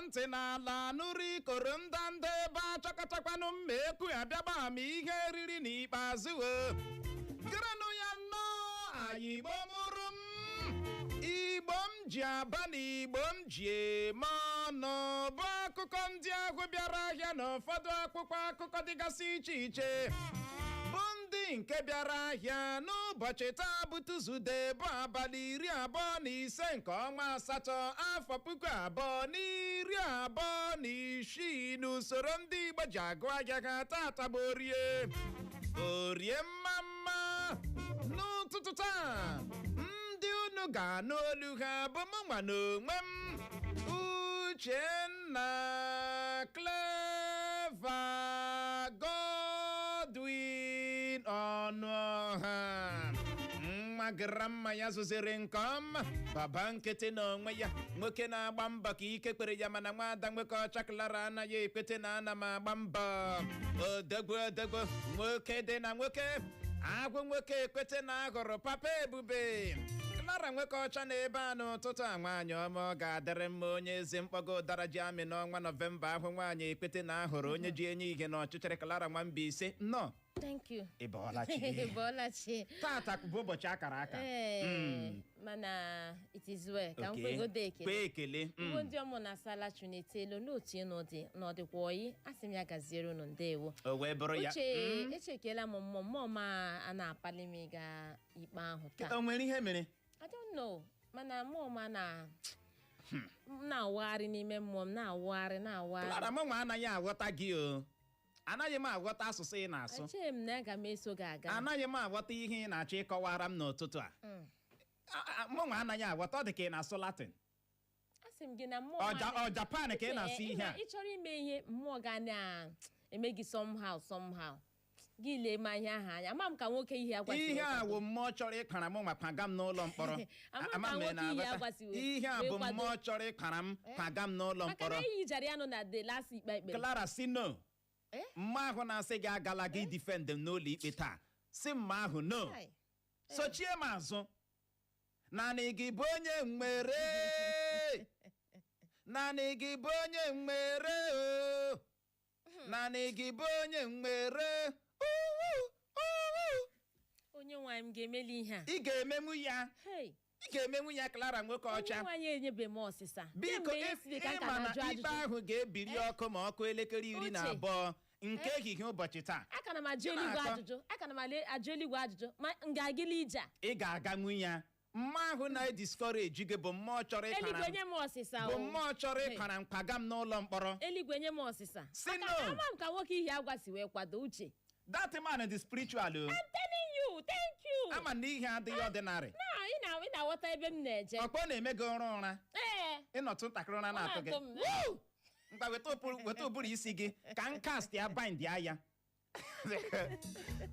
Ntị n'ala nụrụ ikoro ndanda ebe achọkọtakwanụ mma ekwu abịaba ma ihe riri n'ikpeazụ o gerenụ ya nnọọ. Anyị Igbo mụrụ m, Igbo m ji aba na Igbo m ji eme ọnụ, bụ akụkọ ndị ahụ bịara ahịa na ụfọdụ akwụkwọ akụkọ dịgasị iche iche, bụ ndị nke bịara ahịa n'ụbọchị taa bụ Tuzdee, bụ abalị 25 nke ọnwa asatọ, afọ 2026, n'usoro ndị Igbo ji agụ ahịa ha. Tata bụ Orie, Orie mma mma. N'ụtụtụ taa, ndị unu ga-anụ olu ha bụ mụ nwa n'onwe m, Uchenna Clever Godwin Ọnụọha, nwa grandma ya zụziri nke ọma, baba nkịtị n'onwe ya, nwoke na-agba mbọ ka ike kpere ya, mana nwada nwoke ọcha Clara anaghị ekwete na ana m agba mbọ. Odogwu, odogwu nwoke dị na nwoke agwụ, nwoke ekwete na ahụrụ papa ebube. Clara nwoke ọcha na ebe a n'ụtụtụ a, nwaanyị ọma, ọ ga-adịrị mma. Onye eze mkpọgo ụdara ji amị n'ọnwa Nọvemba ahụ, nwaanyị ekwete na ahụrụ onye ji enye ihe n'ọchịchịrị. Clara Nwambaise, nnọọ. Thank you. Ị bọọla chi. Bọọla chi. Tata bụ ụbọchị akara aka. Ee, mana it is well ka m kwegodo ekele. Kwee ekele. Igbo ndị ọmụ na asala chunetelu n'otu ịnọdị n'ọdịkwa oyi, asị m ya gaziere unu, ndewo. O wee bụrụ ya. Uche, echekela m mmụọ mmụọ ma a na-akpali m ịga ikpe ahụ taa. O nwere ihe mere? I don't know, mana mmụọ ma na m na-awagharị n'ime mmụọ m, na-awagharị, na-awagharị. Clara, mụ nwa anaghị aghọta gị o, anaghị m aghọta asụsụ ị na-asụ. Echeghị m na aga m eso gị aga. Anaghị m aghọta ihe ị na-achọ ịkọwara m n'ụtụtụ a. Mụ nwa anaghị aghọta, ọ dị ka ị na-asụ Latin. Asị m gị na mmụọ Ọ Japan ka ị na-asụ ihe a? Ị chọrọ ime ihe, mmụọ ga na-eme gị somehow somehow, gị lee ma ihe ahụ anya, ama m ka nwoke ihe agwasị. Ihe a wụ mmụọ chọrọ ịkpara m nwa kwaga m n'ụlọ mkpọrọ. Ama Ama ka m ị nwoke ihe na-aghọta. agwasị Ihe a wee bụ kwado. mmụọ chọrọ ịkpara m kwaga m n'ụlọ Maka mkpọrọ. na enyi jara ya nọ na the last ikpe ikpere. Clara, si no. Eh? Mma ahụ na-asị gị agala gị defend m n'ụlọ ikpe taa, si mma ahụ no. Hai. Sochie m azụ. Naanị gị bụ onye nwere, naanị gị bụ onye nwere o, naanị gị bụ onye nwere. Uwu, uwu. Onye nwaanyị m ga-emeli ihe a. Ị ga-emenwu ya. Hey. Ị ga-emenwu ya, Clara nwoke Onye ọcha. nwaanyị enyebe m ọsịsa. Biko. Kemgbe yesterday ka m ka Ịma na na-ajụ ikpe ajụjụ. ahụ ga-ebiri ọkụ ma ọkụ elekere iri na Uche. abụọ nke ehihie ụbọchị taa. Aka na m ajụ eluigwe Na-akọ. ajụjụ. Aka na m ajụ eluigwe ajụjụ ma m ga-agịla ije a. Ị ga-aganwu ya. Mma ahụ na-ediscourage gị bụ mmụọ chọrọ ịkpara Eluigwe m nye m ọsịsa bụ o. mmụọ chọrọ Hey. ịkpara m kwaga m n'ụlọ mkpọrọ. Eluigwe nye m ọsịsa. Si Maka no. ama m ka nwoke ihe agwa si wee kwado, Uche. That man dị spiritual o. I'm telling you, thank you. Ama na ihe adịghị ordinary. Na ị na-aghọta ebe m na-eje. Ọkpọ na-eme gị ụra ụra. Ee. Ịnọtụ ntakịrị, ụra na-atụ gị. Na-atụ m. Woo! Ngwa, weta ụbụrụ, weta ụbụrụ isi gị ka m cast ya, bind ya ya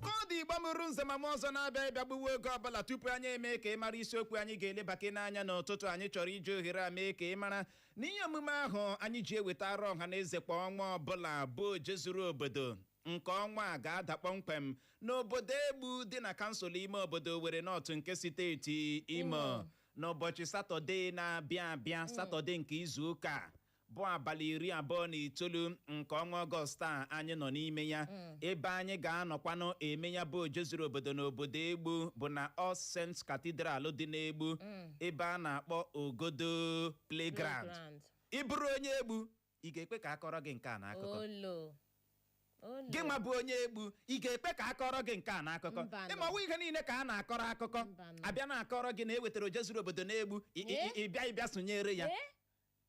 ka ọ dị. Igbo mụrụ nze ma m ọzọ na-abịa ịbịa gbuwe oge ọbụla. Tupu anyị eme ka ị mara isiokwu anyị ga-elebake n'anya n'ụtụtụ, anyị chọrọ iji ohere a mee ka ị mara na ihe omume ahụ anyị ji ewetara ọha na eze kwa ọnwa ọbụla bụ Oje Zuru Obodo nke ọnwa a ga-ada kpọmkwem n'obodo Egbu dị na kansụl ime obodo Owerri North nke steeti Imo n'ụbọchị Satọde na-abịa abịa, Satọde nke izu ụka a, bụ abalị 29 nke ọnwa Ọgọst a anyị nọ n'ime ya. Ebe anyị ga-anọkwanụ eme ya bụ Oje Zuru Obodo n'obodo Egbu bụ na All Saints Cathedral dị n'Egbu, ebe a na-akpọ Ogodo Playground. Playground. Ị bụrụ onye Egbu, ị ga-ekwe ka akọrọ gị nke a n'akụkọ? Olo. Olo. Gị nwa bụ onye Egbu, ị ga-ekpe ka akọrọ gị nke a n'akụkọ? Mbanụ. Ịma ọwụ ihe niile ka a na-akọrọ akụkọ. Mbanụ. Abịa na-akọrọ gị na ewetara Oje Zuru Obodo na-egbu, Eh? ị bịa, ị bịa sonyere ya. Ee?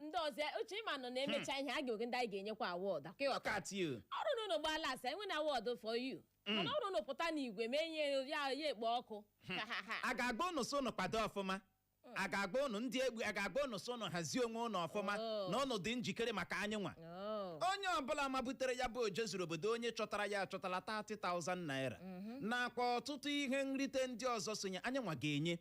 Ndị ọzọ, Uche, ịma nọ na-emecha ihe a ga-oge ndị anyị ga-enyekwa award akwa ịghọta. Ọkati o. Ọrụ na unu gbaala asa enwe na award for you, mana ọrụ unu pụta n'igwe mee ihe ya ya ekpo ọkụ. A ga-agba unu so unu kwado ọfụma, a ga-agba unu ndị Egbu, a ga-agba unu so unu hazie onwe unu ọfụma Oh. na unu dị njikere maka anyị nwa. Oh. Onye ọbụla mabutere ya bụ Oje Zuru Obodo, onye chọtara ya achọtala 30,000 naira nakwa ọtụtụ ihe nrite ndị ọzọ sonye anyị nwa ga-enye.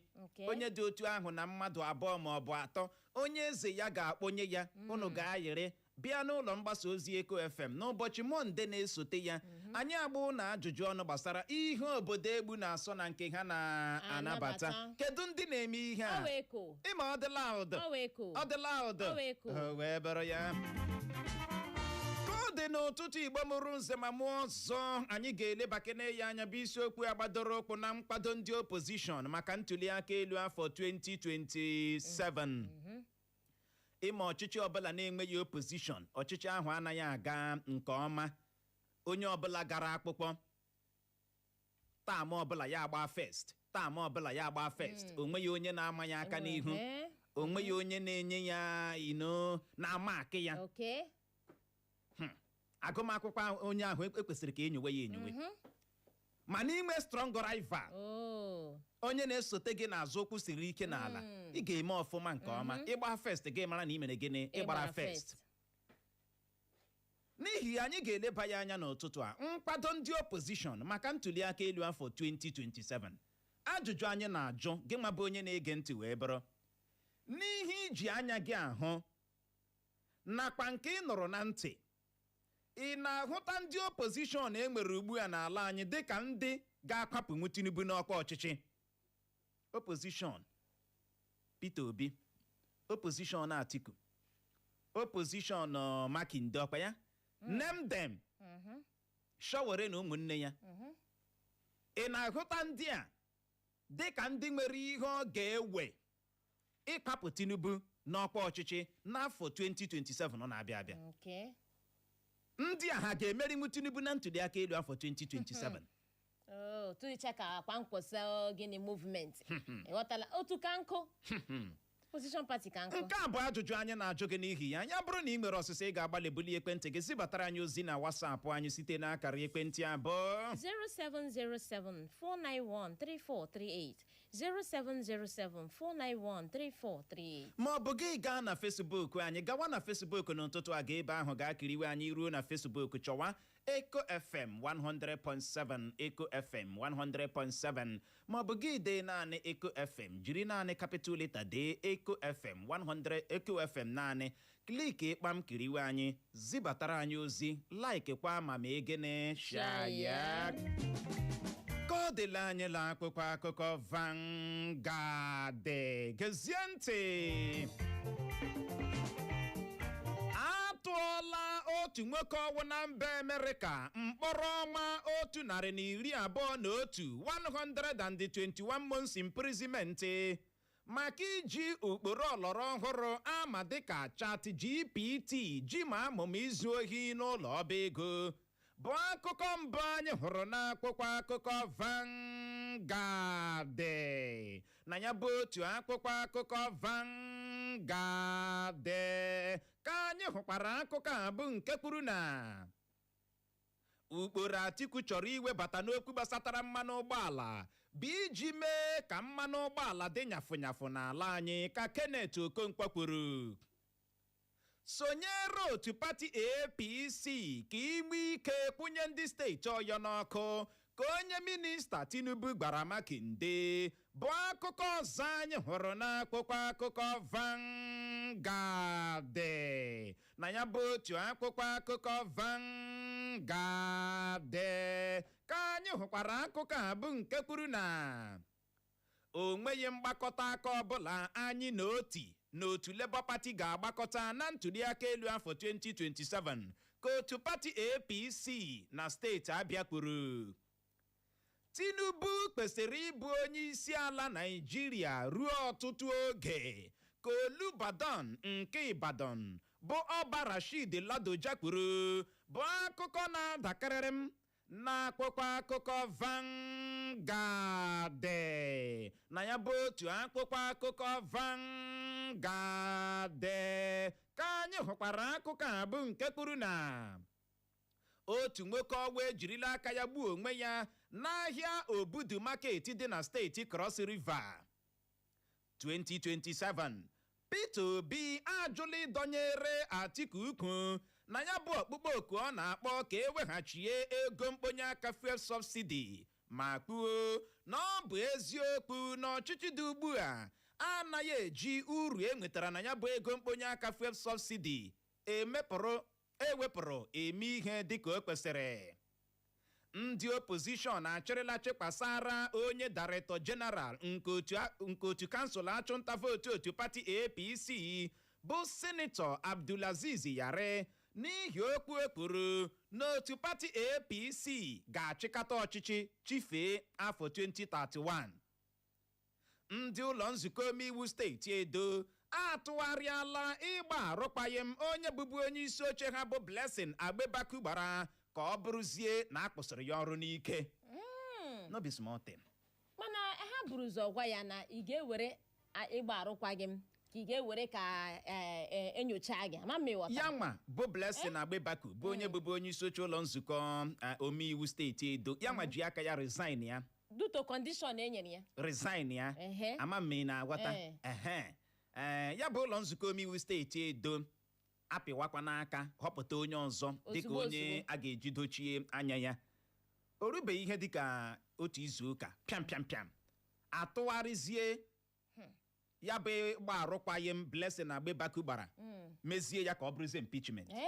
Onye dị otu ahụ na mmadụ abụọ ma ọ bụ atọ, onye eze ya ga-akpọnye ya, unu ga-ayịrị bịa n'ụlọ mgbasa ozi Eko FM n'ụbọchị Mọnde na-esote ya. Anyị agbụ na ajụjụ ọnụ gbasara ihe obodo egbu na-asọ na nke ha na-anabata. Anabata. Kedu ndị na-eme ihe a? Ọ wee ko. Ịma ọ dị loud. Ọ wee ko. Ọ dị loud. Ọ wee ko. O wee bụrụ ya ka ọ dị n'ụtụtụ. Igbo mụrụ nze ma mụọ ọzọ, anyị ga-elebakene ya anya bụ isiokwu agbadoro ụkwụ na nkwado ndị opposition maka ntuli aka elu afọ 2027. Ịma ọchịchị ọbụla na-enweghị opposition, ọchịchị ahụ anaghị aga nke ọma. Onye ọbụla gara akpụkpọ term ọbụla ya agba first, term ọbụla ya agba first, o nweghị onye na-ama ya aka n'ihu, o nweghị onye na-enye ya ino na-ama akị ya. Agụmakwụkwọ ahụ, onye ahụ ekwesịrị ka enyowe ya enyowe, ma n'ime strong rival, onye na-esote gị n'azụ okwu siri ike n'ala, ị ga-eme ọfụma nke ọma. Ịgba first, gị mara na ị mere gịnị? Ịgbara first. N'ihi ya, anyị ga-eleba ya anya n'ụtụtụ a, nkwado ndị opposition maka ntuli aka elu afọ 2027. Ajụjụ anyị na-ajụ gị nwa bụ onye na-ege ntị wee bụrụ, n'ihe iji anya gị ahụ nakwa nke ị nụrụ na ntị, ị na-ahụta ndị opposition e nwere ugbu a n'ala anyị dịka ndị ga-akwapụnwu Tinubu n'ọkwa ọchịchị? Opposition Peter Obi, opposition Atiku, opposition Makinde, ọkwa ya name them, Sowore na ụmụnne ya, ị na-ahụta ndị a dịka ndị nwere ihe ọ ga-ewe ịkwapụ Tinubu n'ọkwa ọchịchị n'afọ 2027 ọ na-abịa abịa? Ndị a ha ga-emerinwu Tinubu na ntuli aka elu afọ 2027? Oh, tụrịcha ka akwa nkwụsị gịnị movement, ịghọtala? Otu ka nkụ, opposition party ka nkụ. Nke a bụ ajụjụ anyị na-ajụ gị. N'ihi ya, ya bụrụ na ị nwere ọsịsa, ị ga-agbalị bulie ekwentị gị zibatara anyị ozi na WhatsApp anyị site n'akara ekwentị abụọ: 0707 491 3438, 0707 491 3438. Ma ọ bụ gị gaa na Facebook anyị. Gawa na Facebook n'ụtụtụ a, gaa ebe ahụ gaa kiriwe anyị. Ruo na Facebook, chọwa Eco FM 100.7, Eco FM 100.7, ma ọ bụ gị dee naanị Eco FM, jiri naanị capital letter dee Eco FM 100, Eco FM naanị. Click ịkpam, kiriwe anyị, zibatara anyị ozi, like kwa ma ma egene share ya. Ka ọ dịla anyị la akwụkwọ akụkọ Vanguard. Gezie ntị, atụọla otu nwoke ọwụ na mba Amerịka mkpọrọ ọnwa 121, 121 months imprisonment, maka iji ụkpụrụ ọlọrọ ọhụrụ ama dịka Chat GPT ji ma amụma izu ohi n'ụlọ ọba ego, bụ akụkọ mbụ anyị hụrụ n'akwụkwọ akụkọ Vanguard. Na ya bụ otu akwụkwọ akụkọ Vanguard ka anyị hụkwara akụkọ a bụ nke kwuru na ukporo Atiku chọrọ iwebata n'okwu gbasatara mmanụ ụgbọala bụ iji mee ka mmanụ ụgbọala dị nyafụ nyafụ n'ala anyị, ka Kenneth Okonkwo kwuru. Sonyere otu pati APC ka ime ike kwụnye ndị steeti Ọyọ n'ọkụ, ka onye minista Tinubu gwara Makinde, bụ akụkọ ọzọ anyị hụrụ n'akwụkwọ akụkọ Vanguard. Na ya bụ otu akwụkwọ akụkọ Vanguard ka anyị hụkwara akụkọ a bụ nke kwuru na o nweghị mgbakọta aka ọbụla anyị na oti n'otu Labour Party ga-agbakọta na ntụliaka elu afọ 2027, ka otu pati APC na steeti Abịa kwuru. Tinubu kwesịrị ịbụ onye isi ala Naịjirịa ruo ọtụtụ oge, ka Olubadan nke Ibadan bụ Ọba Rashid Ladoja kwuru, bụ akụkọ na-adakarịrị m n'akwụkwọ akụkọ Vanguard. Na ya bụ otu akwụkwọ akụkọ Vanguard ka anyị hụkwara akụkọ a bụ nke kwuru na otu nwoke ọwa ejirila aka ya gbuo onwe ya n'ahịa Obudu Market dị na steeti Cross River. 2027, Peter Obi ajụla ịdọnyere Atiku ukwu na ya bụ ọkpụkpọ oku ọ na-akpọ ka eweghachie ego mkponye aka fuel subsidy, ma kwuo na ọ bụ eziokwu na ọchịchị dị ugbu a anaghị eji uru e nwetara na ya bụ ego mkponye aka fuel subsidy emepụrụ ewepụrụ eme ihe dịka o kwesịrị. Ndị opposition achịrịla chịkwasara onye Director General nke otu kansụl achụnta vootu otu pati APC, bụ Senator Abdulaziz Yari, n'ihi okwu ekwuru n'otu pati APC ga-achịkọta ọchịchị chifee afọ 2031. Ndị ụlọ nzukọ omeiwu steeti Edo atụgharịala ịgba arụkwaghịm onye bụbu onye isi oche ha, bụ Blessing Agbebaku, gbara ka ọ bụrụzie na akpụsịrị ya ọrụ n'ike. No be small thing. Mana ha buru ụzọ gwa ya na ị ga-ewere ịgba arụkwaghị m ka ị ga-ewere ka enyocha gị, ama m ịghọta. Ya nwa bụ Blessing Agbebaku, bụ onye bụbu onye isi oche ụlọ nzukọ omeiwu steeti Edo, ya nwa ji aka ya resign ya. Due to condition e nyere ya. Resign ya. Ama m ị na-aghọta. Ehe. Ee, ya bụ ụlọ nzukọ omeiwu steeti Edo apịwakwa n'aka họpụta onye ọzọ dịka Ozugbo, onye ozugbo. a ga-eji dochie anya ya. O rubeghị ihe dịka otu izu ụka, pịam pịam pịam, atụgharịzie ya bụ ịgba arụkwaghịm Blessing Agbebaku gbara, mezie ya ka ọ bụrụzie impeachment. Ee,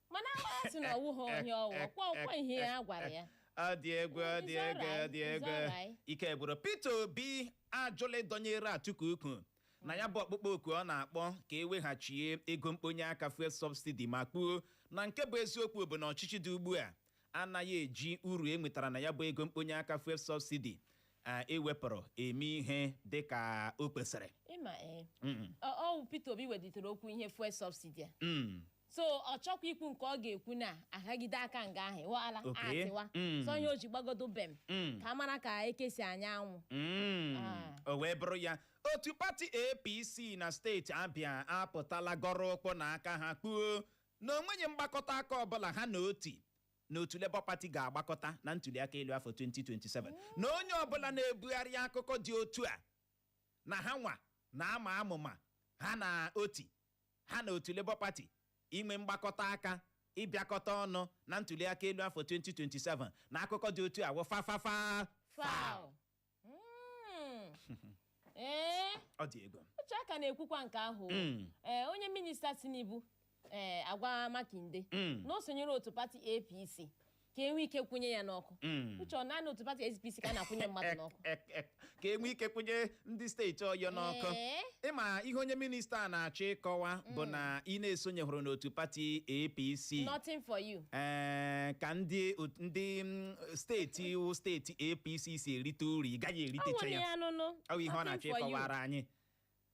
mana a sị na ọwụ ha onye ọwụ kwa ihe ya gwara ya. Ọ dị egwu, ọ dị It's egwu, ọ dị alright, it's egwu. alright. Ike gwụrụ. Peter Obi ajụla ịdọnyere Atiku ukwu na ya bụ ọkpụkpọ oku ọ na-akpọ ka e weghachie ego mkponye aka fuel subsidy, ma kpuo na nke bụ eziokwu bụ na ọchịchị dị ugbu a anaghị eji uru e nwetara na ya bụ ego mkponye aka fuel subsidy a ewepụrụ eme ihe dị ka o kwesịrị. Ịma ee, ọ Peter Obi welitere okwu ihe fuel subsidy a. So ọ chọkwa ikwu nke ọ ga-ekwu na aghagide aka nga ahụ ịwala. Atịwa. So ihe o ji gbagodo bem ka a mara ka ekesi anya anwụ. Ah. O wee bụrụ ya, otu pati APC na steeti Abịa apụtala gọrọ ụkwụ na aka ha kpuo na onweghị mgbakọta aka ọbụla ha na oti na otu Labour Party ga-agbakọta na ntuliaka elu afọ 2027, na onye ọbụla na-ebugharị akụkọ dị otu a na ha nwa na-ama amụma ha na oti ha na otu Labour Party inwe mgbakọta aka ịbịakọta ọnụ na ntuliaka elu afọ 2027, na akụkọ dị otu a wụ fafafa. Foul. Ee. Ọ dị egwu. Uche aka na-ekwukwa nke ahụ. Ee, onye minista Tinubu ee agwa Makinde na o sonyere otu pati APC ka enwee ike kwụnye ya n'ọkụ. Uche, ọ naanị otu pati APC ka a na-akwụnye mmadụ n'ọkụ? Ka enwee ike kwụnye ndị steeti Ọyọ n'ọkụ. Ee. Ịma ihe onye minista a na-achọ ịkọwa bụ na ị na-esonyehụrụ n'otu pati APC, Nothing for you. ee, ka ndị steeti wụ steeti APC si erite uru, ị gaghị Ọ eritecha nwere ya. ya nụnụ. Ọ bụ ihe ọ Nothing na-achọ for you. ịkọwara anyị.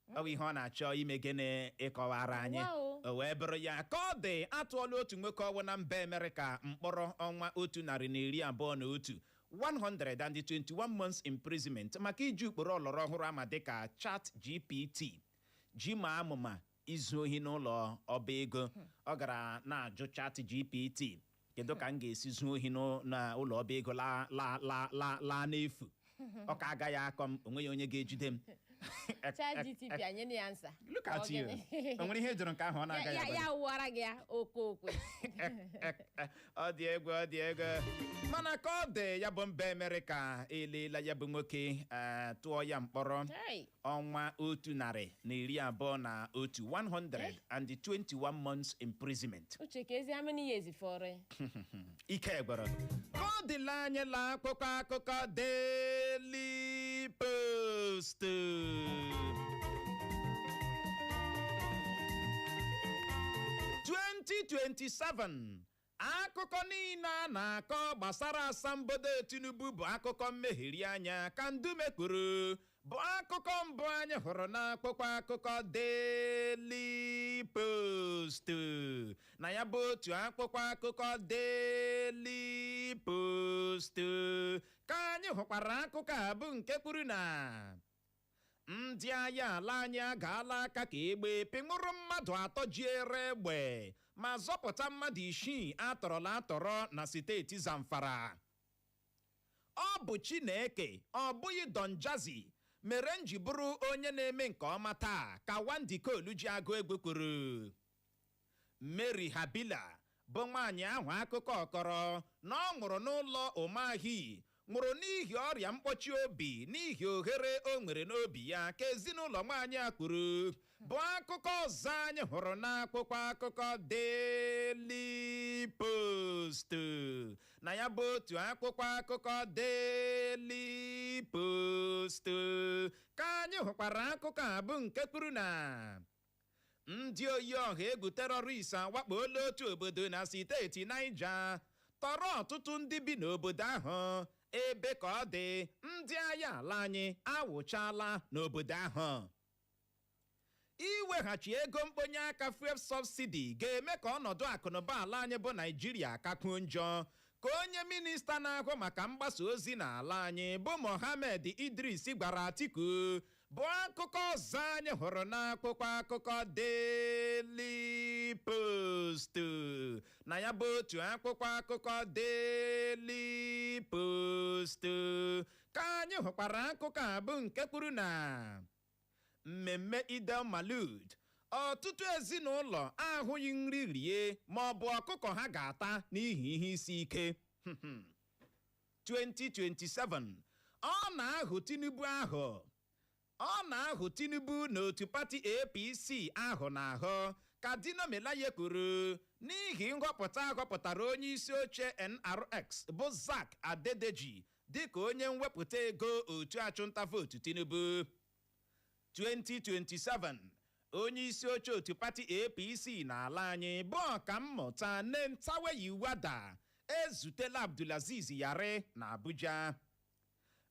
Ọ bụ ihe ọ na-achọ ime gịnị? Ịkọwara anyị. Wow. O wee bụrụ ya ka ọ dị, atụọla otu nwoke ọwụ na mba Amerịka mkpọrọ ọnwa 121, 121 months imprisonment, maka iji ụkpụrụ ọlọrọ ọhụrụ ama dịka Chat GPT ji ma amụma izu ohi n'ụlọ ọba ego. Ọ gara na-ajụ Chat GPT, kedu ka m ga-esi zuo ohi n'ụlọ ọba ego laa laa laa laa laa n'efu, ọ ka agaghị akọ m, onweghị onye ga-ejide m? Chat GTP anyị na ya nsa. Look at you. O nwere ihe jụrụ nke ahụ ọ na-agaghị ya agwa ya wụwara gị ya oke okwe. Ọ dị egwu, ọ dị egwu. Mana ka ọ dị, ya bụ mba Amerịka eleela ya bụ nwoke, tụọ ya mkpọrọ Hey. ọnwa 121, 121 months imprisonment. Uche, ka ezi how many years fọrọ ya? Ike gwara ka ọ dịla anyị la akụkọ akụkọ Daily Post. 2027, akụkọ niile a na-akọ gbasara asambodo Tinubu bụ akụkọ mmegheri anya, ka Ndume kwuru, bụ akụkọ mbụ anyị hụrụ n'akwụkwọ akụkọ Daily Post. Na ya bụ otu akwụkwọ akụkọ Daily Post ka anyị hụkwara akụkọ a bụ nke kwuru na ndị agha ala anyị agaala aka ka egbe pịṅụrụ mmadụ atọ ji ere egbe ma zọpụta mmadụ isii atọrọla atọrọ na steeti Zamfara. Ọ bụ Chineke, ọ bụghị Don Jazzy, mere m ji bụrụ onye na-eme nke ọma taa, ka Wande Coal ji agụ egwu kwuru. Mary Habila bụ nwaanyị ahụ akụkọ kọrọ na ọ nwụrụ n'ụlọ Umahi, nwụrụ n'ihi ọrịa mkpọchi obi n'ihi oghere o nwere n'obi ya, ka ezinụlọ nwaanyị a kwuru, bụ akụkọ ọzọ anyị hụrụ n'akwụkwọ akụkọ Daily Post. Na ya bụ otu akwụkwọ akụkọ Daily Post ka anyị hụkwara akụkọ a bụ nke kwuru na ndị oyi ọha egwu terrorist awakpola otu obodo na steeti Niger, tọrọ ọtụtụ ndị bi n'obodo ahụ. Ebe ka ọ dị, ndị agha ala anyị awụchala n'obodo ahụ. Iweghachi ego mkponye aka fuel subsidy ga-eme ka ọnọdụ akụnụba ala anyị bụ Naijiria kakwuo njọ, ka onye minista na-ahụ maka mgbasa ozi n'ala anyị bụ Mohammed Idris gwara Atiku, bụ akụkọ ọzọ anyị hụrụ n'akwụkwọ akụkọ Daily Post. Na ya bụ otu akwụkwọ akụkọ Daily Post ka anyị hụkwara akụkọ a bụ nke kwuru na mmemme Eid Malud, ọtụtụ ezinụlọ ahụghị nri rie ma ọ bụ ọkụkọ ha ga-ata n'ihi ihe isi ike. 2027, ọ na-ahụ Tinubu ahụ, ọ na-ahụ Tinubu n'otu pati APC ahụ n'ahụ, ka Dino Melaye kwuru n'ihi nhọpụta ahọpụtara onye isi oche NRX bụ Zack Adedeji dịka onye mwepụta ego otu achụnta vootu Tinubu. 2027, onye isi oche otu pati APC n'ala anyị bụ Ọkammụta Nentawe Yilwatda ezutela Abdulaziz Yari na Abuja.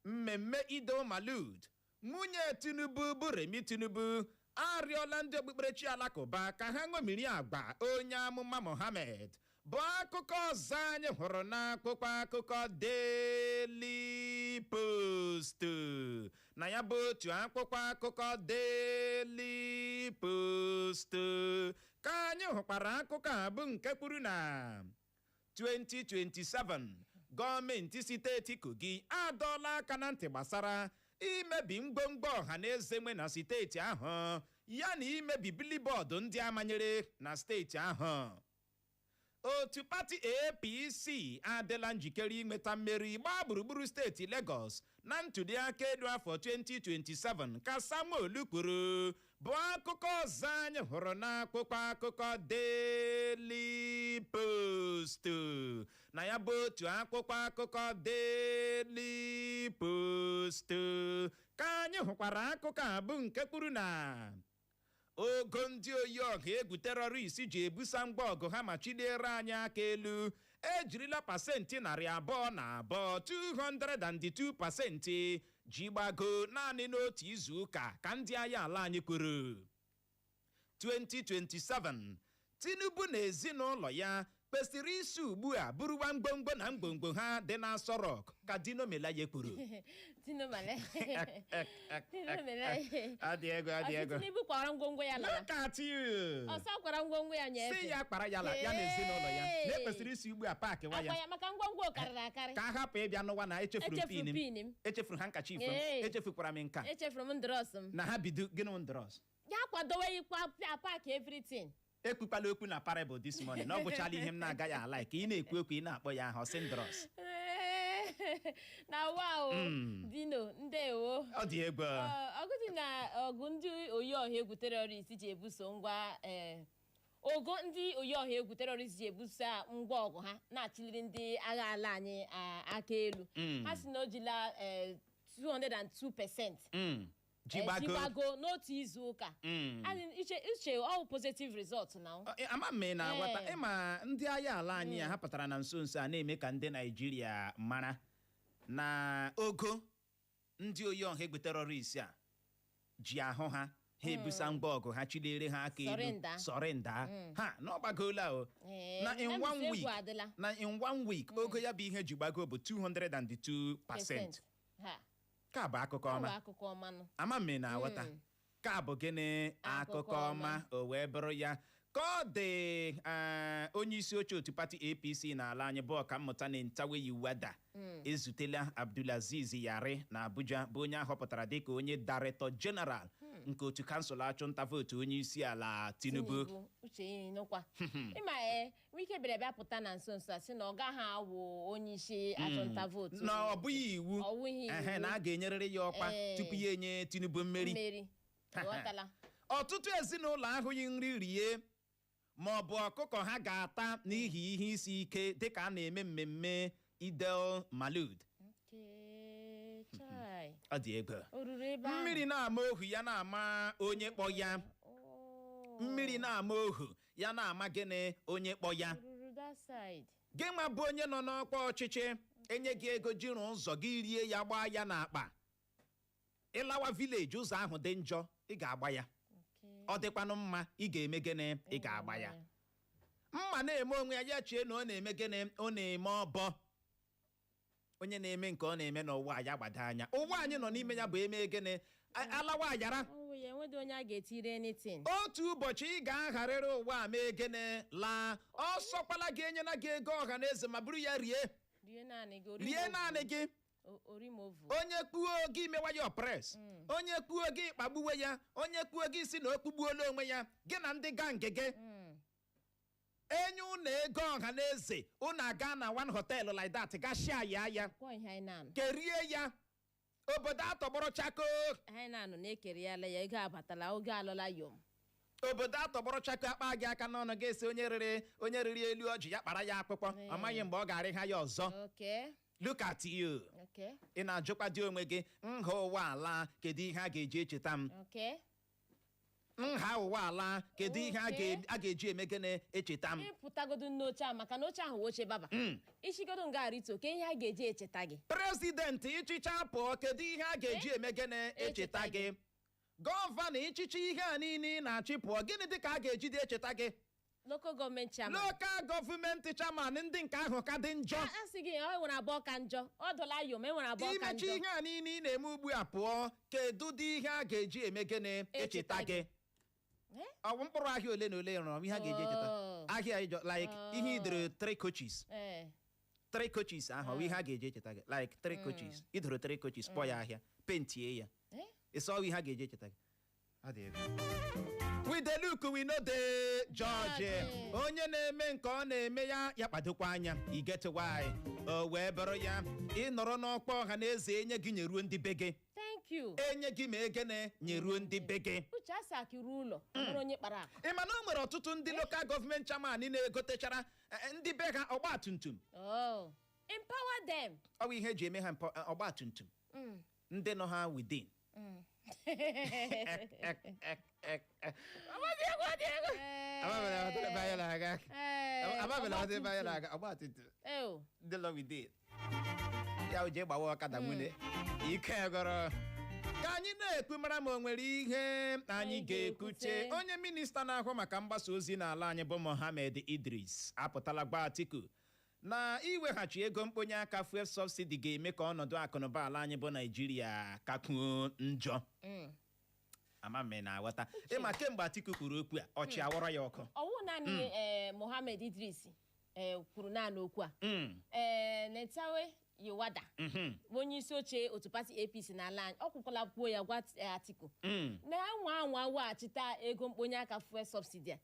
Mmemme Eid Malud, nwunye Tinubu bụ Remi Tinubu arịọla ndị okpukperechi Alakụba ka ha ṅomiri agba onye amụma Mohammed, bụ akụkọ ọzọ anyị hụrụ n'akwụkwọ akụkọ Daily Post. Na ya bụ otu akwụkwọ akụkọ Daily Post ka anyị hụkwara akụkọ a bụ nke kwuru na 2027, gọọmenti steeti Kogi adọọla aka na ntị gbasara imebi mgbomgbo ọha na eze nwe na steeti ahụ, ya na imebi billboard ndị amanyere na steeti ahụ. Otu pati APC adịla njikere inweta mmeri gbaa gburugburu steeti Lagos na ntụliaka elu afọ 2027, ka Sanwo-Olu kwuru, bụ akụkọ ọzọ anyị hụrụ n'akwụkwọ akụkọ Daily Post. Na ya bụ otu akwụkwọ akụkọ Daily Post ka anyị hụkwara akụkọ a bụ nke kwuru na ogo ndị oyi ọha egwu terrorist ji ebusa ngwa ọgụ ha ma chiliere anyị aka elu ejirila 202%, 202%, ji gbago naanị n'otu izu ụka, ka ndị agha ala anyị kwuru. 2027, Tinubu na ezinụlọ ya kwesịrị isi ugbu a buruwa mgbomgbo na mgbomgbo ha dị na Aso Rock, ka Dino Melaye kwuru. Dino Melaye. Dino Melaye. Adị ego, adị Ọsị ego. Tinubu kwara ngwongwo ya lara. Look at you. Ọsọ kwara ngwongwo ya nye Si efe. ya kpara ya la ya na ezinụlọ ya na ekwesịrị isi ugbu a paakị wa Akwa ya ya maka ngwongwo karịrị akarị. ka a hapụ ịbịa n'ụwa na echefuru Echefuru pin m, pin m. echefuru handkerchief m, Ee. echefukwara m nka. Echefuru m ndrọs m. Na ha bido gịnị ndrọs? Ya kwadowe ikwa paakị everything. Ekwukwala okwu na parable this morning na ọ bụchala ihe m na-agaghị ala ka ị na-ekwu okwu, ị na-akpọ ya aha ọsị ndrọs. Na wa o, Dino, ndewo. Ọ dị egwu. Ọgụ dị na ọgụ ndị oyi ọha egwu terrorist ji ebuso ngwa ogo ndị oyi ọha egwu terrorist ji ebuso ngwa ọgụ ha na-achịliri ndị agha ala anyị aka elu, ha si na o jila 202% Ji gbago. Ji gbago n'otu izu ụka. As in, uche ọ positive result na Ama m ị na-aghọta. Ee. Ịma ndị agha ala anyị a ha pụtara na nso nso a na-eme ka ndị Naijiria mara na ogo ndị oyi ọha egwu terrorist a ji ahụ ha ha ebusa ngwa ọgụ ha chilere ha aka elu. Sọrịnda. Sọrịnda ha na ọ gbagola o. Ee, Na in ya one bụ week egwu adịla. na in one week, ogo ya bụ ihe ji gbago bụ 202%. Ha Ka bụ akụkọ ọ bụ ọma. Akụkọ ọma nụ. Ama m ị na-aghọta. Ka bụ gịnị? Akụkọ Akụkọ ọma. ọma. O wee bụrụ ya ka ọ dị, onye isi oche otu pati APC n'ala anyị bụ Ọkammụta Nentawe Yilwatda ezutela Abdulaziz Yari na Abuja, bụ onye ahọpụtara dịka onye Director General nke otu kansụl achụnta vootu onye isi ala Tinubu. Tinubu, uche ihe nụkwa ịma ee, Wike bịara bịa pụta na nso nso a sị na ọ gaghị awụ onye isi achụnta vootu. Na ọ bụghị iwu. Ọ bụghị iwu. Ehe, na a ga-enyerịrị ya ọkwa tupu ya enye Tinubu mmeri. Mmeri, ghọtala. Ọtụtụ ezinụlọ ahụghị nri rie. Ma ọ bụ ọkụkọ ha ga-ata n'ihi ihe isi ike dịka a na-eme mmemme Idel Malud. Okay, chai. Ọ dị egwu. O ruru ebe ahụ. Mmiri na-ama ohu, ya na-ama onye kpọ ya. Oh. Mmiri na-ama ohu, ya na-ama gịnị? Onye kpọ ya. O ruru that side. Gị nwa bụ onye nọ n'ọkwa ọchịchị, enye gị ego jiri ụzọ gị, rie ya, gbaa ya n'akpa, ịlawa village, ụzọ ahụ dị njọ, ị ga-agba ya. Okay. Ọ dịkwanụ mma, ị ga-eme gịnị? Ị ga-agba ya. Mma na-eme onwe ya, ya chee na ọ na-eme gịnị? Ọ na-eme ọbọ. Onye na-eme nke ọ na-eme n'ụwa ya, gbado anya. Ụwa anyị nọ n'ime ya bụ eme gịnị? Alawa ayara. Ọ wụ ya, enweghị onye a ga-etiri anything. Otu ụbọchị ị ga-agharịrị ụwa a, mee gịnị? Laa. Ọsọkwala gị enyela gị ego ọha na eze, ma buru ya rie. Rie naanị gị. Rie naanị gị. Orimovu. Onye kpuo gị, mewa ya oppress. Onye kpuo gị, kpagbuwe ya. Onye kpuo gị, si na o kpugbuola onwe ya, gị na ndị gang gị. Enye unu ego ọha na eze, unu aga na one hotel like that, gashia ya ya. Kwọ ihe anyị na-anụ. Kerie ya, obodo atọgbọrọ chako. Anyị na-anụ na-ekere ya la ya, ego abatala, oge alọla yom. Obodo atọgbọrọ chako. Akpa gị aka n'ọnụ, ga-esi onye riri elu ọjị, ya kpara ya akpụkpọ. Ọ maghị mgbe ọ ga-arịha ya ọzọ. Look at you. Ị na-ajụkwa dị onwe gị, nha ụwa ala, kedu ihe a ga-eji echeta m? Nha ụwa ala, kedu ihe a a ga-eji eme gịnị, echeta m? Ịpụtagodu n'oche a, maka na oche ahụ wụ oche baba. Isigodo nga arịto, ke ihe a ga-eji echeta gị? President ịchịcha pụọ, kedu ihe a ga-eji eme gịnị, echeta Echeta gị? Governor ịchịchị, ihe a niile ị na-achị pụọ, gịnị dị ka a ga-ejide echeta gị? Local government chairman. Local government chairman, ndị nke ahụ ka dị njọ. A sị gị ọ nwere abụọ ka njọ, ọ dọla yom, e nwere abụọ ka Imechi njọ. ihe a niile ị na-eme ugbu a pụọ, kedu dị ihe a ga-eji eme gịnị, echeta Echeta gị? gị. Eh? Ọ bụ mkpụrụ ahịa ole na ole rụrụ ihe a ga-eji echeta? Oh. Ahịa ịjọ like ihe idoro three coaches. Three coaches ahụ, ọ bụ ihe a ga-eji echeta gị? Like three coaches idoro, three coaches, kpọọ ya ahịa, paintie ya. Ịsọ ọ bụ ihe a ga-eji echeta gị? Ọ dị egwu. We dey look, we no dey judge. Judge. Onye na-eme nke ọ na-eme ya, ya kpadokwa anya. I get why? O wee bụrụ ya, ị nọrọ n'ọkwa ọha na eze, enye gị, nyeruo ndị be gị. Thank you. Enye gị, ma egene, nyeruo ndị be gị. Uche, asị akịrụ ụlọ ọ bụrụ onye kpara akụ. Ị ma na o nwere ọtụtụ ndị local government chairman na-egotechara ndị be ha ọgba tum tum? Oh, empower them. Ọ bụ ihe eji eme ha ọgba tum tum. Ndị nọ ha within. Amabela ghọta ebe anyị na-aga, ọgba tum tum. Ew. Ndị nọ within ya o jee gbawa ọkada nwunye ike gọrọ. Ka anyị na-ekwu, mara ma o nwere ihe anyị Anyị ga-ekwute. ga-ekwute. Onye minista na-ahụ maka mgbasa ozi n'ala anyị bụ Mohammed Idris apụtala gba Atiku na iweghachi ego mkponye aka fuel subsidy ga-eme ka ọnọdụ akụnụba ala anyị bụ Naijiria kakwuo njọ. Ama m na-aghọta. Ịma kemgbe Atiku kwuru okwu a, ọchị awọrọ ya ọkụ. Ọwụ naanị Mohammed Idris kwuru naanị okwu a. Nentawe Yilwatda bụ onye isi oche otu pati APC n'ala anyị, ọ kwukwala kwuo ya, gwa Atiku na anwa anwa weghachita ego mkponye aka fuel subsidy a,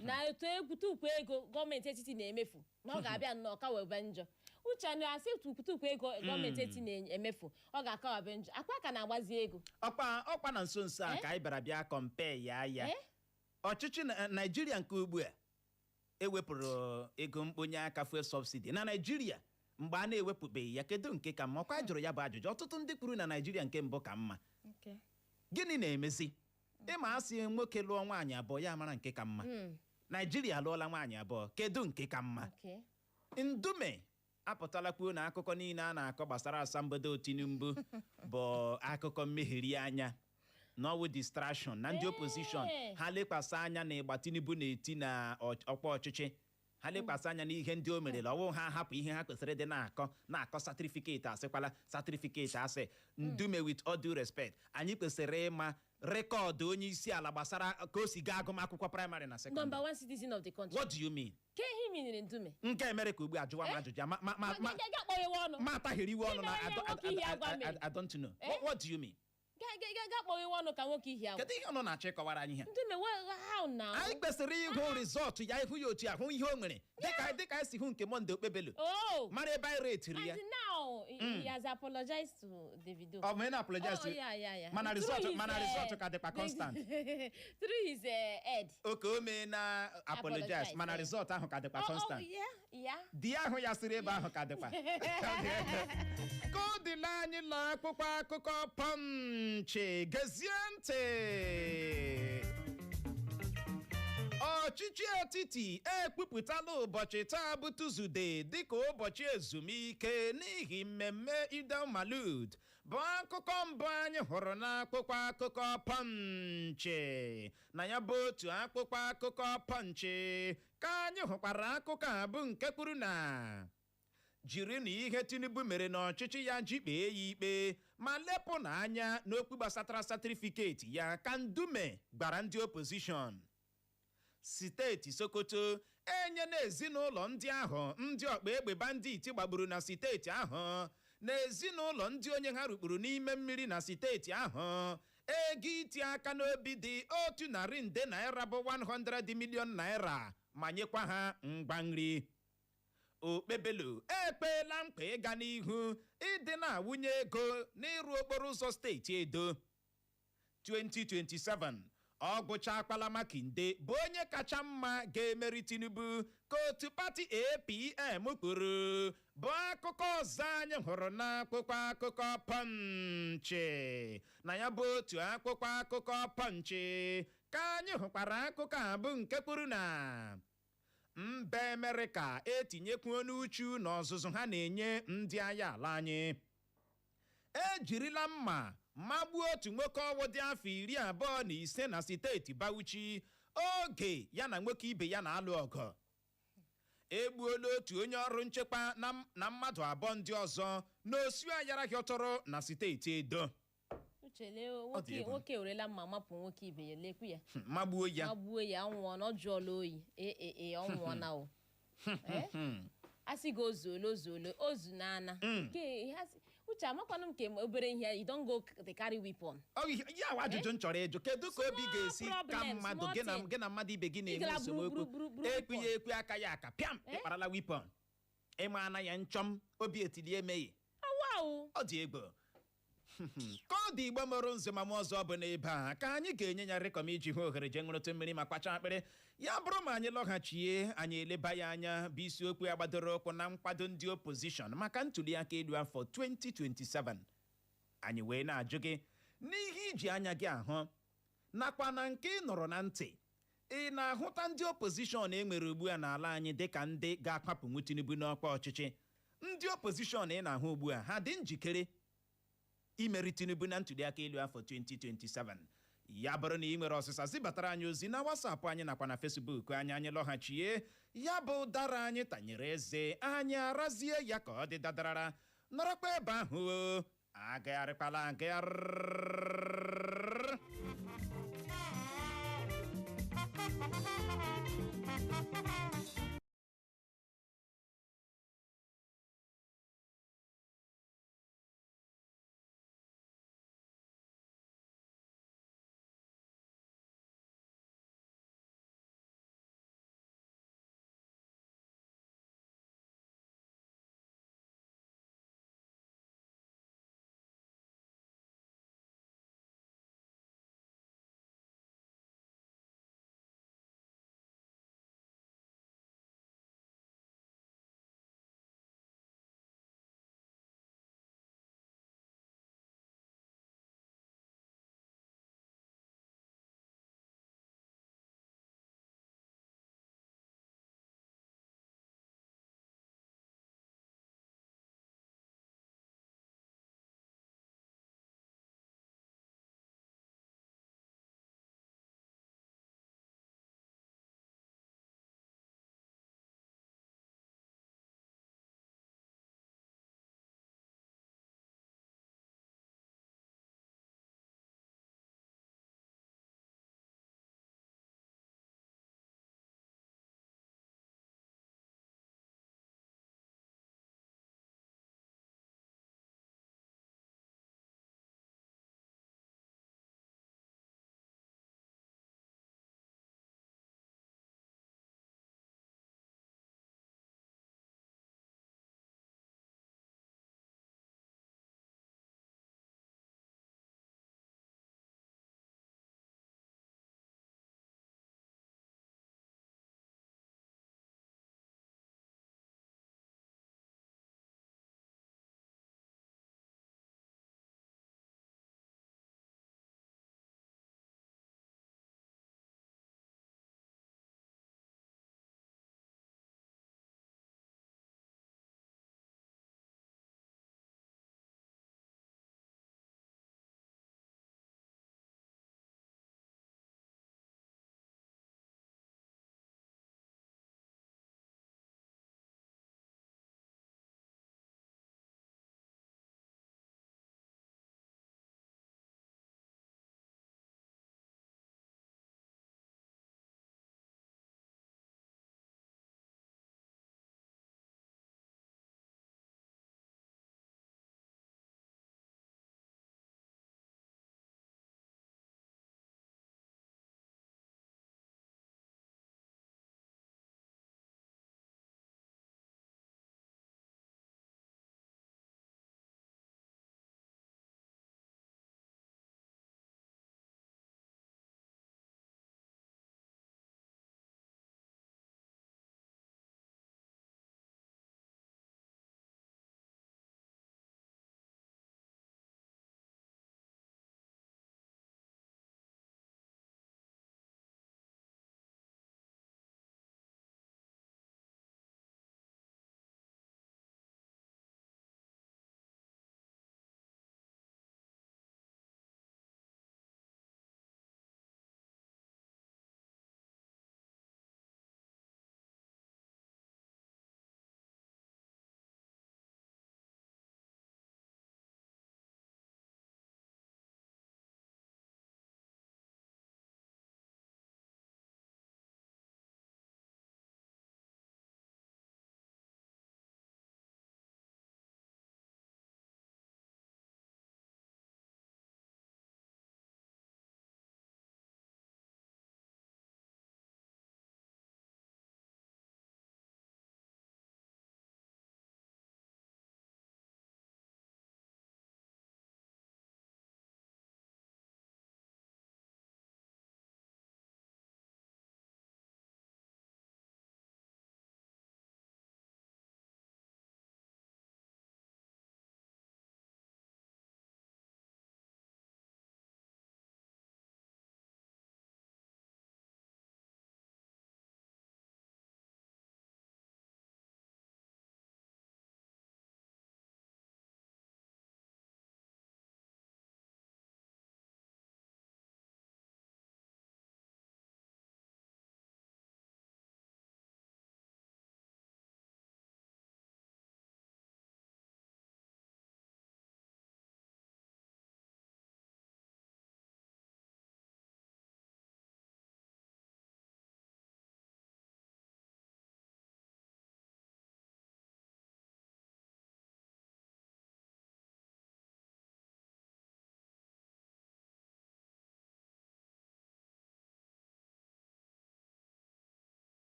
na etu egwu tukwu ego gọọmenti etiti na-emefu na ọ ga-abịa nnọọ ka webe njọ. Uche, na asị tukwu ego gọọmenti etiti na-emefu, ọ ga-akawabe njọ, akwa ka na-agbazi ego. Ọkwa na nso nso a Eh? ka anyị bịara bịa compare ya ya Eh? ọchịchị na Naijiria nke ugbu a ewepụrụ ego mkponye aka fuel subsidy na Naijiria mgbe a na-ewepụbeghị ya, kedu nke ka mma? Ọkwa jụrụ ya bụ ajụjụ. Ọtụtụ ndị kwuru na Naijiria nke mbụ ka mma. Gịnị na-emezi? Ịma asị nwoke lụọ nwaanyị abụọ, ya mara nke ka mma. Naijiria alụọla nwaanyị abụọ, kedu nke ka mma? Ndume apụtala kwuo na akụkọ niile a na-akọ gbasara asambodo Tinubu bụ akụkọ mmegheri anya, na ọwụ distraction na ndị opposition. Ha lekwasị anya na ịgba Tinubu na-eti na ọkwa ọchịchị, ha lekwasị anya n'ihe ndị o merela, ọwụ ha hapụ ihe ha kwesịrị ịdị na-akọ na-akọ certificate, asịkwala certificate asị. Ndume, with all due respect, anyị kwesịrị ịma record onye isi ala gbasara ka o si gaa agụmakwụkwọ primary na Number secondary. one citizen of the country. What do you mean? Ke ihe miniri, Ndume? Nke Amerịka ugbu a jụwa m ajụjụ ma Ga kpọghewe ọnụ. ma ataghịrị iwe ọnụ na Ime onye nwoke ihe agwa mere. I don't know. Eh? What do you mean? Ga kpọghewe ọnụ ka nwoke ihe agwa. Kedu ihe ọnụ na-achọ ịkọwara anyị ihe? Ndume, how now? Anyị kwesịrị ịhụ result ya, ịhụ ya otu ahụ ihe o nwere, dịka anyị si hụ nke Monday Okpebelo, Oh. mara ebe anyị retiri ya. And now Now he has apologized to Davido. Ọ bụ onye na-apologize Oh, to yeah. Mana Through result his, mana result ka dịkwa constant. Through his head. Oke o mee na apologize, Apologize, mana eh. result ahụ ka dịkwa Oh, constant. yeah. Di ahụ ya siri ebe ahụ ka dịkwa ka ọ dịla. Anyị lọ akwụkwọ akụkọ Punch. Gezie ntị. Ọchịchị etiti ekwupụtala ụbọchị taa bụ Tuzdee dịka ụbọchị ezumike n'ihi mmemme Eid-el-Maulud, bụ akụkọ mbụ anyị hụrụ n'akwụkwọ akụkọ Punch. Na ya bụ otu akwụkwọ akụkọ Punch ka anyị hụkwara akụkọ a bụ nke kwuru na jiri na ihe Tinubu mere n'ọchịchị ya ji kpee ya ikpe ma lepụ n'anya n'okwu gbasatara certificate ya, ka Ndume gwara ndị opposition. Steeti Sokoto enyela ezinụlọ ndị ahụ ndị ọkpa egbe bandit gbagburu na steeti ahụ na ezinụlọ ndị onye ha rukpuru n'ime mmiri na steeti ahụ ego iti aka n'obi dị 100 nde naira, bụ 100 million naira, ma nyekwa ha ngwa nri. Okpebelo ekpeela mkpa ịga n'ihu ịdị na-awụnye ego n'ịrụ okporo ụzọ steeti Edo. 2027 ọ gwụchakwala, Makinde bụ onye kacha mma ga-emeri Tinubu, ka otu pati APM kwuru, bụ akụkọ ọzọ anyị hụrụ n'akwụkwọ akụkọ Punch. Na ya bụ otu akwụkwọ akụkọ Punch ka anyị hụkwara akụkọ a bụ nke kwuru na mba Amerịka etinyekwuo n'uchu n'ọzụzụ ha na-enye ndị agha ala anyị. Ejirila mma magbuo otu nwoke ọwụ dị afọ 25 na steeti Bauchi oge ya na nwoke ibe ya na-alụ ọgụ. Egbuola otu onye ọrụ nchekwa na mmadụ abụọ ndị ọzọ n'osu ayara hịọtọrọ na steeti Edo. Uche, lee. Ọ dị Nwoke egwu. Nwoke werela mma mapụ nwoke ibe ya, lekwu ya. Magbuo ya. Magbuo ya, ọ nwụọ na ọ jụọla oyi. Ee ee ee, ọ nwụọ na o. Eh? A sị gị ozuole, ozuole, ozu n'ana. Ke ha Uche, amakwanụ m nke obere ihe, you don go dey carry weapon. Ọ ihe ya wa ajụjụ m chọrọ ịjụ: kedu ka obi ga-esi ka Problem, mmadụ small gị na thing. gị na mmadụ ibe gị na-enwe Ị gara esemokwu, buru ekwu ya weapon. ekwe aka ya aka pịam, Eh? ịkparala weapon, ịma na ya nchọm obi etili emeghị. Awa o. Ọ dị egwu ka ọ dị. Igbo mụrụ nze ma mụ ọzọ, bụ n'ebe a ka anyị ga-enye ya rịkọm iji hụ ohere jee ṅụrụtụ mmiri ma kpacha akpịrị. Ya bụrụ ma anyị lọghachie, anyị eleba ya anya bụ isiokwu ya gbadoro ụkwụ na nkwado ndị opposition maka ntuli aka elu afọ 2027. Anyị wee na-ajụ gị, n'ihe iji anya gị ahụ nakwa na nke ị nụrụ na ntị, ị na-ahụta ndị opposition e nwere ugbu a n'ala anyị dịka ndị ga-akwapụnwu Tinubu n'ọkwa ọchịchị? Ndị opposition ị na-ahụ ugbu a, ha dị njikere imeri Tinubu na ntụliaka elu afọ 2027? Ya bụrụ na ị nwere ọsịsa, zibatara anyị ozi na WhatsApp anyị nakwa na Facebook anyị. Anyị lọghachie, ya bụ ụdara anyị tanyere eze anyị arazie ya ka ọ dị dadarara. Nọrọkwa ebe ahụ o, agagharịkwala agagharị.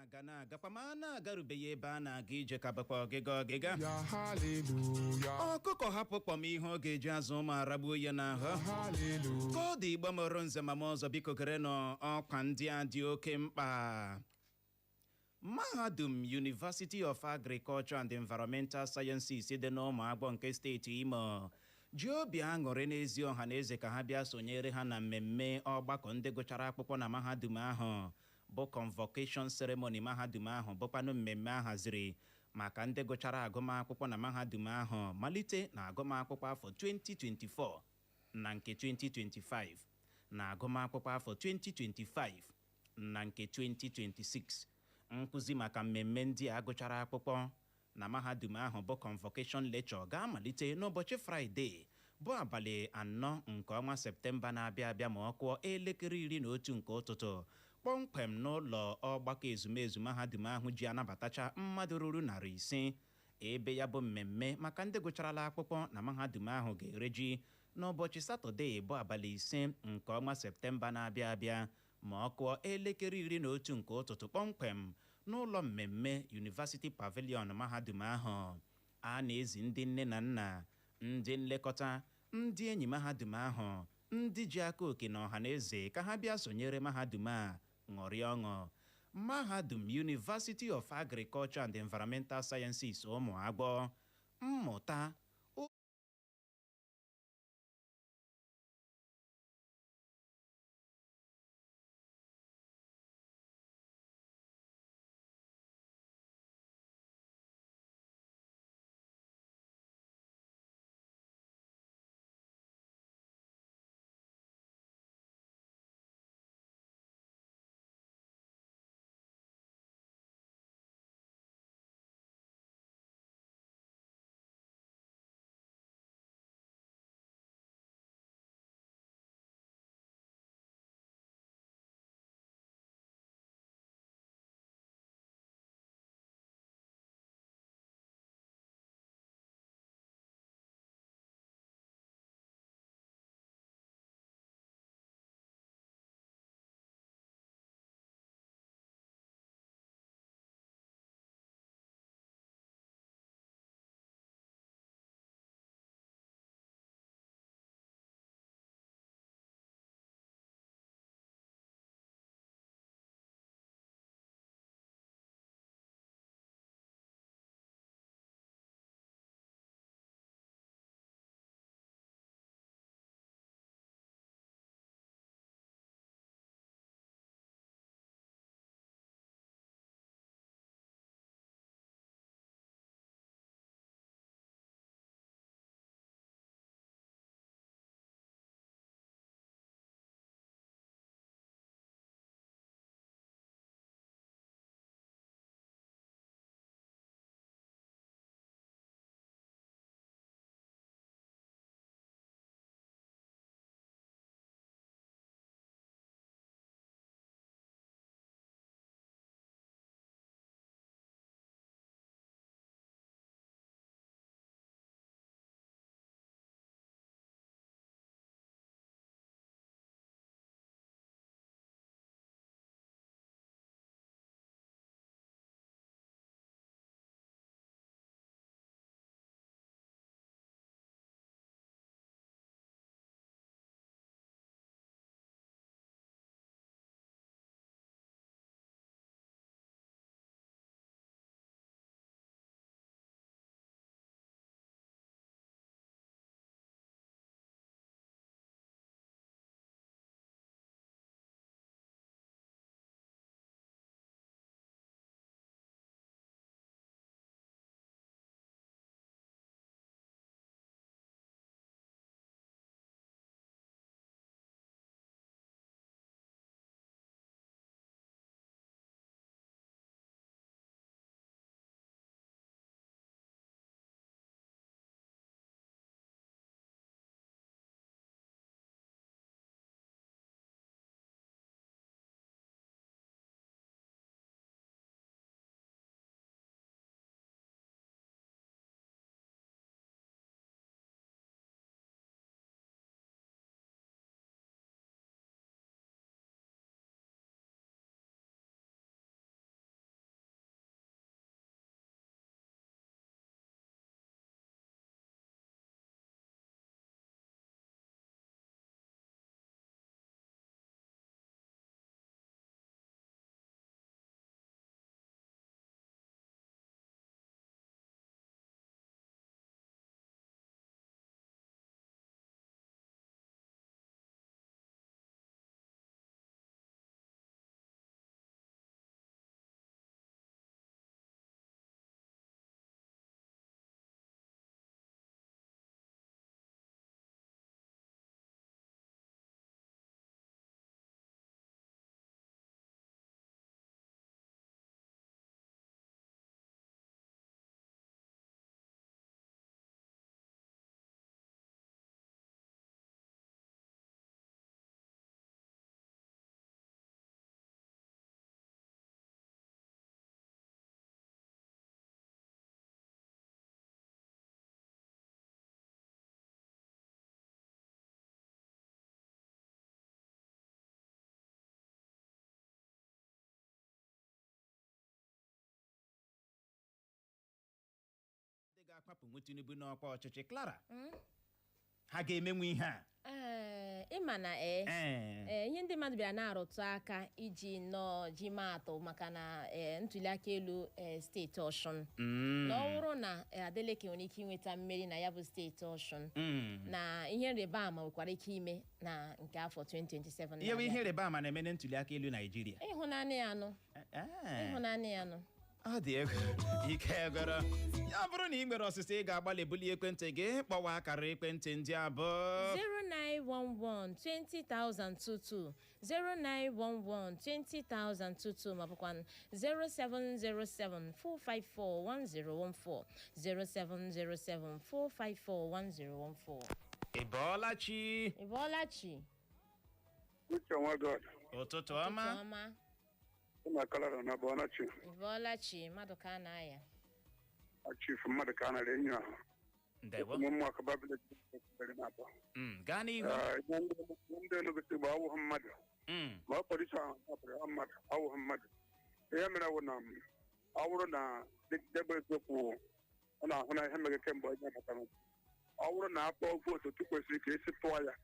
Na-aga na-agakwa, ma a na-agarubeghị ebe a na-aga, ije ka bụkwa ọgịga ọgịga. Hallelujah. Ọkụkọ hapụ kpọm ihe ọ ga-eji azụ ụmụ aragbuo ya n'ahụ. Hallelujah. Ka ọ dị, Igbo mụrụ nze ma ọzọ, biko gere n'ọkwa ndị a dị oke mkpa. Mahadum University of Agriculture and Environmental Sciences dị n'Ụmụagbọ nke steeti Imo ji obi aṅụrị n'ezi ọha na eze ka ha bịa sonyere ha na mmemme ọgbakọ ndị gụchara akwụkwọ na mahadum ahụ, bụ convocation ceremony mahadum ahụ, bụkwanụ mmemme a haziri maka ndị gụchara agụmakwụkwọ na mahadum ahụ malite na agụmakwụkwọ afọ 2024 na nke 2025 na agụmakwụkwọ afọ 2025 na nke 2026. Nkụzi maka mmemme ndị a gụchara akwụkwọ na mahadum ahụ, bụ convocation lecture, ga-amalite n'ụbọchị Fraịde bụ abalị 4 nke ọnwa Septemba na-abịa abịa, ma ọ kụọ elekere 11 nke ụtụtụ kpọmkwem, n'ụlọ ọgbakọ ezumezu mahadum ahụ ji anabatacha mmadụ ruru 500, ebe ya bụ mmemme maka ndị gụcharala akwụkwọ na mahadum ahụ ga-ereji n'ụbọchị Satọde bụ abalị 5 nke ọnwa Septemba na-abịa abịa, ma ọ kụọ elekere 11 nke ụtụtụ kpọmkwem, n'ụlọ mmemme University Pavilion mahadum ahụ. A na-ezi ndị nne na nna, ndị nlekọta, ndị enyi mahadum ahụ, ndị ji aka oke na ọha na eze ka ha bịa sonyere mahadum a ṅụrịa ọṅụ. Mahadum University of Agriculture and Environmental Sciences, Ụmụagbọ, mmụta. ga-akwapụnwu Tinubu n'ọkwa ọchịchị. Clara, ha ga-emenwu ihe a? Ee, ịma na ee. Ee, ihe ndị mmadụ bịara na-arụtụ aka iji nnọọ ji maa atụ maka na ntụliaka elu steeti Ọshụn, na ọ bụrụ na Adeleke nwere ike inweta mmeri na ya bụ steeti Ọshụn, na ihe nrịba ama nwekwara ike ime na nke afọ 2027 Ihe bụ na-abịa. Ihe ịrịba ama na-eme na ntụliaka elu Naijiria. Ịhụnanya ya nụ. Ịhụnanya ya nụ. Ọ dị egwu, ike egwero. Ya bụrụ na ị nwere ọsịsa, ị ga-agbalị bulie ekwentị gị kpọwa akara ekwentị ndị abụọ: 0911 20022, 0911 20022, ma bụkwa 0707 454 1014, 0707 454 1014. Ị bọọla chi? Ị bọọla chi? Uche nwa God. Ụtụtụ ọma. Ụtụtụ ọma. Ụmụ Clara na Bọnachi. Ị bọọla chi, mmadụ ka a na-aya. Chief mmadụ ka a nara enyi ahụ. Ndewo. Ụmụ ụmụaka babụla na abụọ. Gaa n'ihu. Ihe ndị Enugu si bụ awụghị mmadụ. Ma ọ kpọrọ ahụ hapụrụ ha mmadụ, awụghị mmadụ. Ihe mere wụ na ọ bụrụ na debe eziokwu, ọ na-ahụ na ihe mere kemgbe onye batara. Ọ bụrụ na akpọọ vootu otu kwesịrị ka esi tụọ ya,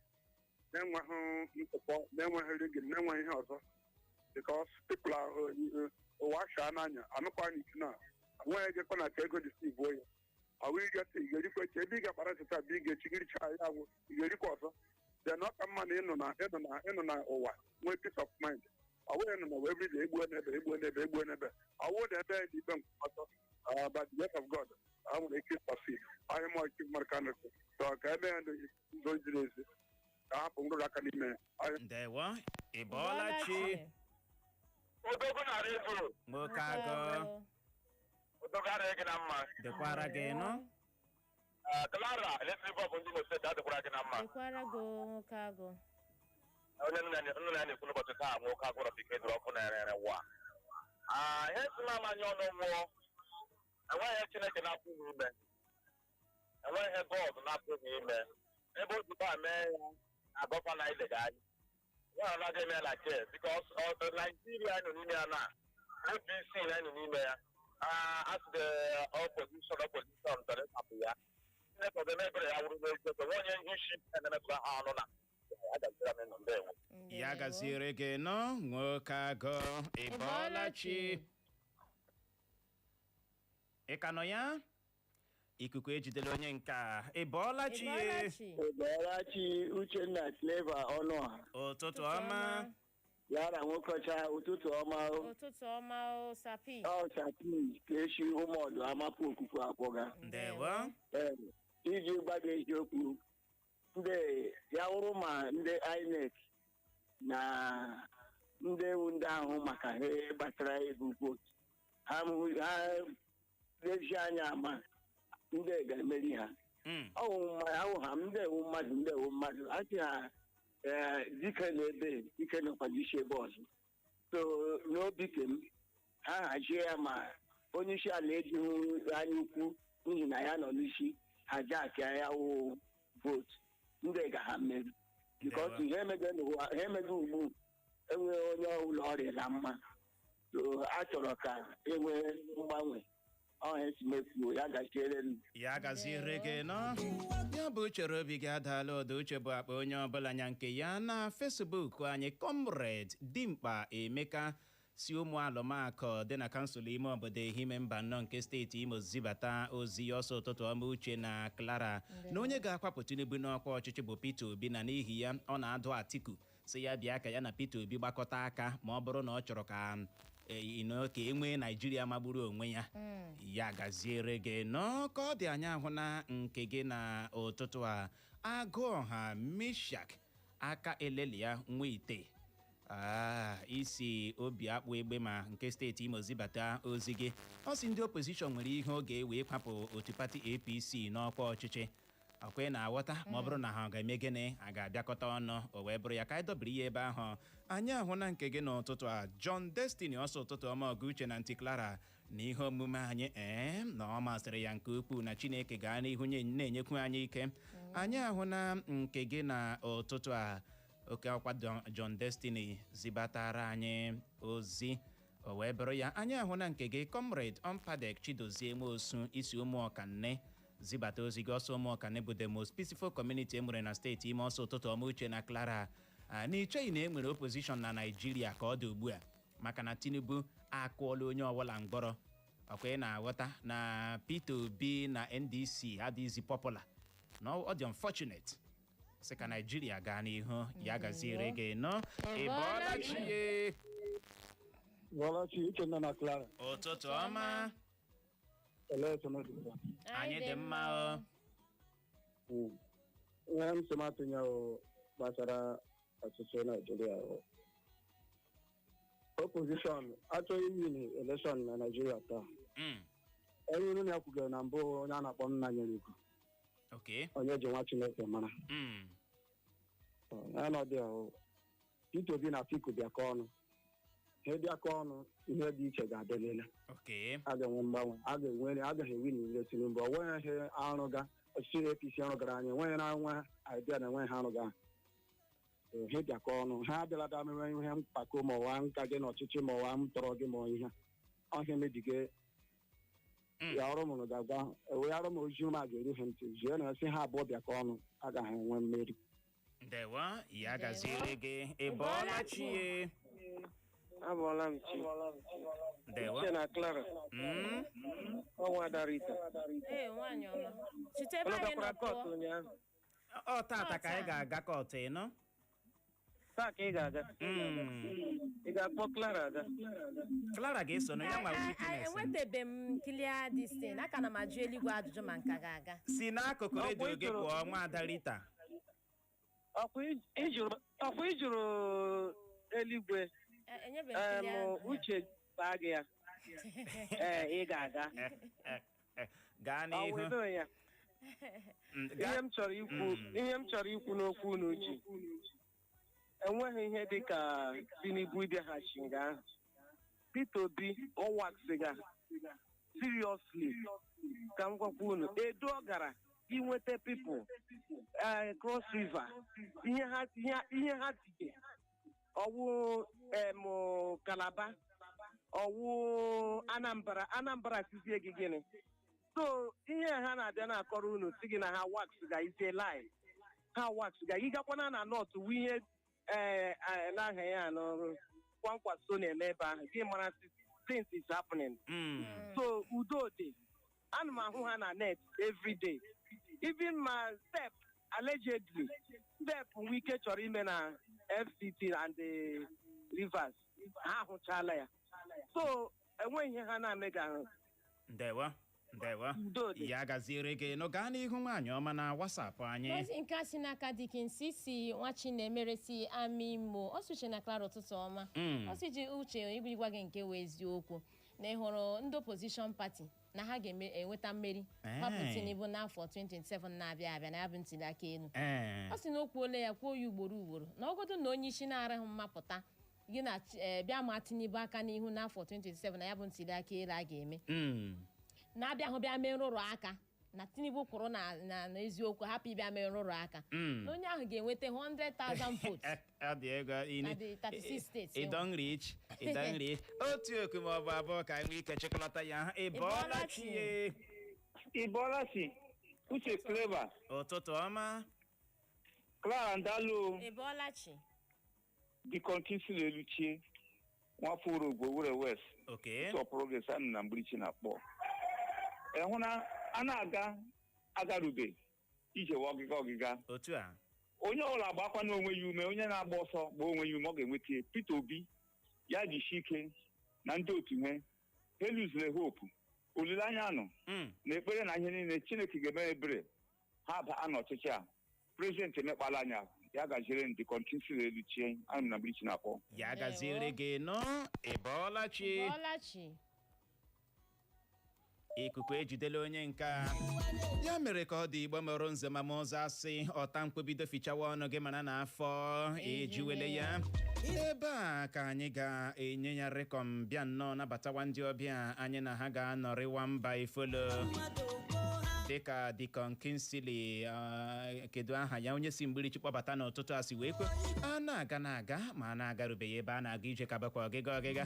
na-enweghị ntụpọ, na-enweghị rigging, na-enweghị ihe ọzọ, because people are ụwa asha n'anya anụkwa anyị isi na enweghị egekwa na ka ego dị si buo ya ọwụ ịgasị ị ga-erikwa echi ebe ị ga-akpara sita bụ ị ga-echi gịrịcha ya agwụ, ị ga-erikwa ọzọ. Then ọ ka mma na ịnọ na ụwa nwee peace of mind. Ọ bụghị ịnọ na ụwa everyday egbuo n'ebe, egbuo n'ebe, egbuo n'ebe. Ọ bụrụ na ebe dị ikpe nkwụmọtọ, by the grace of God, a nwere ike ịsọsi ahịa mọ chief mmadụ ka nọkụ so ka ebe ya ndụ ziri ezi ka a hapụ nrụrụ aka n'ime ya. Ndewo, ị bọọla chi? Odogwu na redio. Nwoke agụ. Odogwu, adịghị gị na mma. Dịkwara gị nụ. Clara, electric bulb ndị Imo Steeti, adịkwara gị na mma. Dịkwara gị, nwoke agụ. Onye nna nna ya na-ekwu n'ụbọchị taa, nwoke agụrọ ike dụrụ ọkụ na-ere ere wa. Ihe si na amanye ọnụ nwụọ, enweghị ihe Chineke na-apụghị ime, enweghị ihe God na-apụghị ime. Ebe o jikwa mee ya na gọvanọ anyị lega anyị ya anaghị eme ya na ke because Naijiria nọ n'ime ya na APC na nọ n'ime ya. Asị the opposition chọrọ ịkapụ ya. Chineke ọ ga-eme ebere ya wụrụ n'eziokwu nwe onye isi na-emetụrụ ha ọnụ na ya gaziri m ịnọ. Ndewo. Ya gaziere gị nụ, nwoke agụ. Ị bọọla chi? Ị ka nọ ya? Ikuku ejidela onye nke a. Ị bọọla chi? Ịbọọlachi, Uchenna Clever Ọnụọha. Ụtụtụ ọma. Yara nwokocha, ụtụtụ ọma o. Ụtụtụ ọma o, Sapi. Ọ Sapi ka esi ụmụọdụ amapụ okuku akpọga. Ndewo. Ee, iji gwa gị eziokwu, ndị ya wụrụ ma ndị INEC na ndị ewu ndị ahụ maka ha gbasara ego vootu ha ha lezi anya ma ndị ga-emeri ha. Ọwụ awụ ha ndị ewu mmadụ, ndị ewu mmadụ a sị ha ee, dike na ebe dike nọkwa isi ebe ọzọ. So n'obi ke m, ha hazie ya ma onye isi ala ejighị anya ukwu n'ihi na ya nọ n'isi ha jaakịa ya wụ vootu, ndị ga ha mmeri because ihe emego n'ụwa ha emego ugbu enweghị onye ọbụla ọrịa na mma. So a chọrọ ka enwee mgbanwe ọha esi mefuo ya gachiere m. Ya gaziere gị nọ. Ya bụ uchere obi gị adaala ụda. Uche bụ akpa onye ọbụla nya nke ya. Na Facebook anyị, Comrade Dimkpa Emeka si ụmụ alụmakọ dị na kansụl ime obodo Ehime mba nnọọ nke steeti Imo zibata ozi ya ọsọ: "Ụtụtụ ọma, Uche na Clara. Na onye ga-akwapụ Tinubu n'ọkwa ọchịchị bụ Peter Obi, na n'ihi ya ọ na-adụ Atiku si ya bịa ka ya na Peter Obi gbakọta aka ma ọ bụrụ na ọ chọrọ ka ka e nwee Naijiria magburu onwe ya." Ya gaziere gị nọ. Ka ọ dị anya ahụ na nke gị na ụtụtụ a, agụọha Mishak aka eleli ya nwa ite isi obi akpụ egbe ma nke steeti Imo zibata ozi gị. Ọ sị ndị opposition nwere ihe ọ ga-ewe kwapụ otu pati APC n'ọkwa ọchịchị. Ọkwa ị na-aghọta? Ma ọ bụrụ na ha ga-eme gịnị, a ga-abịakọta ọnụ o wee bụrụ ya. Ka anyị dọbiri ya ebe ahụ. Anyị ahụ na nke gị n'ụtụtụ a, John Destiny ọsọ: "Ụtụtụ ọma, ọgụ Uche na ntị Clara na ihe omume anyị ee na ọ masịrị ya nke ukwuu, na Chineke gaa n'ihu na-enyekwu anyị ike." Anyị ahụ na nke gị na ụtụtụ a, oke ọkwa John Destiny zibatara anyị ozi o wee bụrụ ya. Anyị ahụ na nke gị, Comrade Ompadek Chidozie Nwosu, isi ụmụ ọkanne. Zibata ozi gị ọsọ. Ụmụọka bụ the most peaceful community e nwere na steeti Ime. Ọsọ ụtụtụ ọma, Uche na Clara. Na ịchọghị na e nwere opposition na Naijiria ka ọ dị ugbu a, maka na Tinubu akụọla onye ọbụla mgbọrọ. Ọkwa ị na-aghọta na Peter Obi na NDC adịghịzi popular, na ọ dị unfortunate. Sị ka Naijiria gaa n'ihu. Ya gaziere gị nọ. Ị bọọla chi ye. Bọlachi, Uchenna na Clara. Ụtụtụ ọma. Elee etu n'otu ugbu a? Anyị dị mma o. Ihe m sị m atụnye o gbasara ọchịchị Naijiria o. Opposition achọghị iwin election na Naijiria taa. Onye unu ya kwugere na mbụ, onye a na-akpọ nna nyere iku, onye ji nwa Chineke mara. Ọnọdụ ya o. Peter Obi na Atiku bịakọ ọnụ. Ha bịakọ ọnụ, ihe dị iche ga-adịlele. A ga-enwe mgbanwe, a ga-enwere, a gaghị ewin ile Tinubu. Ọ nweghị ihe arụga ọchịchị APC arụgara anyị, enweghị na nwe idea na enweghị ha arụga. Ha bịakọ ọnụ, ha abịala da mewe ihe mpako ma ọwa nka gị n'ọchịchị ma ọwa m tọrọ gị ma ihe ọhịa mebige. Ya ọrụ mụrụ ga-agwa ewe arụ m ozi ụma ga-eru ha ntị zie na sị ha abụọ bịakọ ọnụ, agaghị enwe mmeri. Ndewo, ya gaziere gị. Ị bọọla chi ye. Abọọla m chi. Ndewo. Uche na Clara. Ọnwa darita. Ee, nwaanyị ọma, chite ebe Ụnụ anyị nọ gakwara pụọ. court ụnyaahụ? Ọ tata ka anyị ga-aga court, ịnụ. Taa ka ị ga-aga? Ị ga-akpọ Clara aga? Clara ga-eso na ya nwa witness. Enwetabe m clear this thing, aka na m ajụ eluigwe ajụjụ ma nka ga-aga. Si n'akụkụ Ọkwa redio ị gị jụrụ- pụọ, nwaada Rita. Ọkwa ị jụrụ eluigwe? Enyebeghị m Em, clear. Uche baa gị ya. Ee, ị ga-aga. Gaa Ọ n'ihu. wedo ya. Ihe m chọrọ ikwu, ihe m chọrọ ikwu n'okwu unu ji, enweghị ihe dị ka Tinubu ịbịaghachi nga ahụ. Peter Obi ọwaksiga seriously. Ka m gwakwa unu, Edo ọ gara inweta people, Cross River, ihe ha tinye ọwụ em Calabar, ọwụ Anambra. Anambra sizie gị gịnị? So ihe ha na-abịa na-akọrọ unu si gị na ha wax ga ise line ha wax ga ịgakwana na north wu ihe ee n'aha ya n'ọrụ Kwankwaso na-eme ebe ahụ, gị mara things is happening. So udo dị. Ana m ahụ ha na net every day, even ma step allegedly step Wike chọrọ ime na FCT and the Rivers, ha ahụchala ya. So enweghị ihe ha na-amega ahụ. Ndewo, ndewo. Udo dị. Ya gaziere gị nụ. Gaa n'ihu, nwaanyị ọma, na WhatsApp anyị. Ozi nke a si n'aka Dikin Sisi Nwachinemere si ama Imo. Ọ sị, Uche na Clara, ụtụtụ ọma. Ọ sị ji uche igwe gwa gị nke wee eziokwu na ị hụrụ ndị opposition party na ha ga-enweta mmeri hapụ Tinubu n'afọ 2027 na-abịa abịa na ya bụ ntuli aka elu. Ọ sị na o kwuola ya, kwuo ya ugboro ugboro, na ọgodo na onye isi na-arahụ mmapụta gị na bịa ma Tinubu aka n'ihu n'afọ 2027 na ya bụ ntuli aka elu a ga-eme na-abịa hụ bịa mee nrụrụ aka, na Tinubu kwụrụ na n'eziokwu, hapụ ịbịa mee nrụrụ aka, na onye ahụ ga-enweta 100,000 votes. Ọ dị ego. Na the 36 states. Ị don reach, ị don reach. Otu oku ma ọ bụ abụọ ka anyị nwee ike chịkọlọta ya. Ị bọọla chi ye. Ị bọọla chi, Uche, Clever. Ụtụtụ ọma. Clara Ndalu. Ị bọọla chi. Deacon Kingsley Eluchie, nwafọ Urogbo Wure West. Sọ progress anụ na mgbirichi na-akpọ. Ịhụ na a na-aga agarube ije wa ọgịga ọgịga. Otu a. Onye ọbụla gbakwa n'onwe ya ume, onye na-agba ọsọ gbaa onwe ya ume, ọ ga-enweta ya. Peter Obi ya jishi ike na ndị otu ha eluzere hope, olileanya nọ na ekpere na ihe niile. Chineke ga-eme ebere, ha baa n'ọchịchị a. President emekpala anya ya. Gaziere ndị kọntinsi Eluchie anụ na mgbirichi na-akpọ. Ya gaziere gị nọ. Ị bọọla chi. Bọọla chi. Ikuku ejidela onye nke a. Ya mere ka ọ dị Igbo mụrụ nze ma ọzọ asị ọta mkpebido fichawa ọnụ gị, mana na afọ ejuwele ya. Ebe a ka anyị ga-enye ya rekọm. Bịa nnọọ nabatawa ndị ọbịa anyị na ha ga-anọrịwa mba ifolo. Dịka Deacon Kingsley, kedu aha ya, onye si mgbirichi kpọbata n'ụtụtụ a, si wee kwe, a na-aga na-aga ma a na-agarubeghị ebe a na-aga, ije ka bakwa ọgịga ọgịga.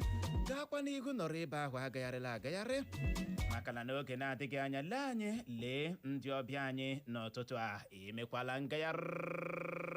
Gaakwa n'ihu nọrọ ebe ahụ, agagharịla agagharị, maka na n'oge na-adịghị anya, lee anyị, lee ndị ọbịa anyị n'ụtụtụ a, emekwala ngagharị.